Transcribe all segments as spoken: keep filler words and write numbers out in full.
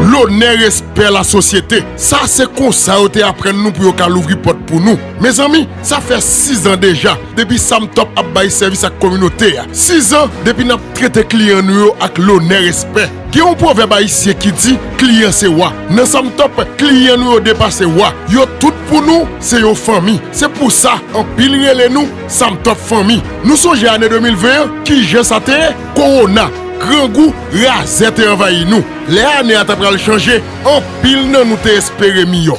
Lonè, respè, lasosyete. Sa se konsa yo te aprann nou pou yo ka louvri pòt pou nou. Mezanmi, sa fè sizan deja depi Sam Top ap bay sèvis ak kominote a. Sizan depi n ap trete kliyan nou yo ak lonè, respè. Gen yon pwovèb ayisyen ki di, kliyan se wa. Nan Sam Top, kliyan nou yo depase wa. Yo tout pou nou, se yon fanmi. Se pou sa, anpil rele nou Sam Top Fanmi. Nou sonje ane de mil ven an, kijan sa te ye? Kowona, grangou, razè te anvayi nou. Lè ane a ta pral chanje, anpil nan nou te espere miyò.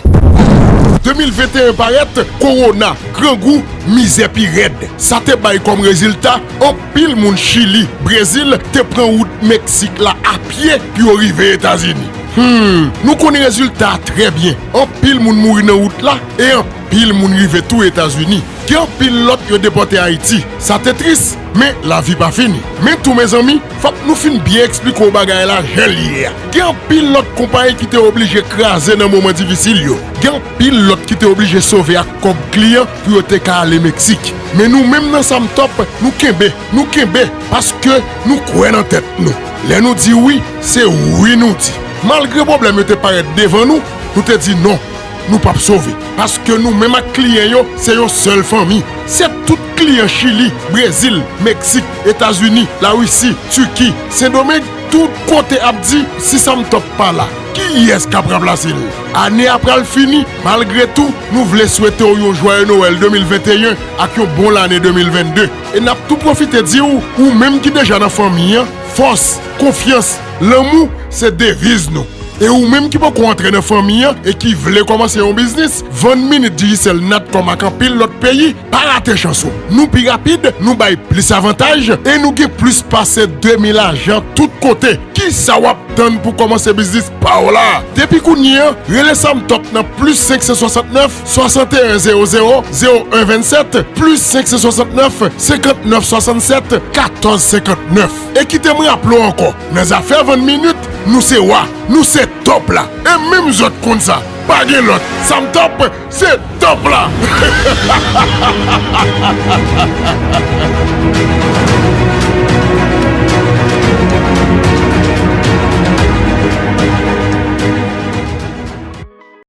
De mil venteyen parèt, kowona, grangou, mizè pi rèd. Sa te bay kòm rezilta, anpil moun Chili, Brezil te pran wout Meksik la apye pou yo rive Etazini. Hmm, nou konn rezilta a trè byen. Anpil moun mouri nan wout la e anpil moun rive tou Etazini. Gen anpil lòt yo depòte Ayiti. Sa te tris, men lavi pa fini. Men tou, mezanmi, fòk nou fin byen eksplike w bagay la jan l ye a. Gen anpil lòt konpayi ki te oblije kraze nan moman difisil yo. Gen anpil lòt ki te oblije sove ak kòb kliyan pou yo te ka ale Meksik. Men nou menm nan Sam Top, nou kenbe, nou kenbe, paske nou kwè nan tèt nou. Lè nou di wi, se wi nou di. Malgre pwoblèm yo te parèt devan nou, nou te di non. Nou p ap sove. Paske nou menm ak kliyan yo, se yon sèl fanmi. Se tout kliyan Chili, Brezil, Meksik, Etazini, Larisi, Tiki, Sendomeng, tout kote ap di, si Sam Top pa la, kiyès k ap ranplase l? Ane a pral fini, malgre tou, nou vle swete w yon jwaye Nwèl de mil venteyen ak yon bon lane de mil vennde. E n ap tou pwofite di w, ou menm ki deja nan fanmi an, fòs, konfyans, lanmou, se deviz nou. E ou menm ki poko antre nan fanmi an e ki vle kòmanse yon biznis, vann minit Digicel Natcom ak anpil lòt peyi, pa rate chans ou. Nou pi rapid, nou bay plis avantaj e nou gen plis pase de mil ajan tout kote. Kisa w ap tann pou kòmanse biznis pa w la? Depi kounye a, rele Sam Top nan plis senk san swasantnèf, swasanteyen zewo zewo, zewo en vennsèt, plis senk san swasantnèf, senkantnèf swasannsèt, katòz senkantnèf. E kite m raple w ankò, nan zafè vann minit, nou se wa, nou se top la. E menm zòt konn sa, pa gen lòt. Sam Top, se top la.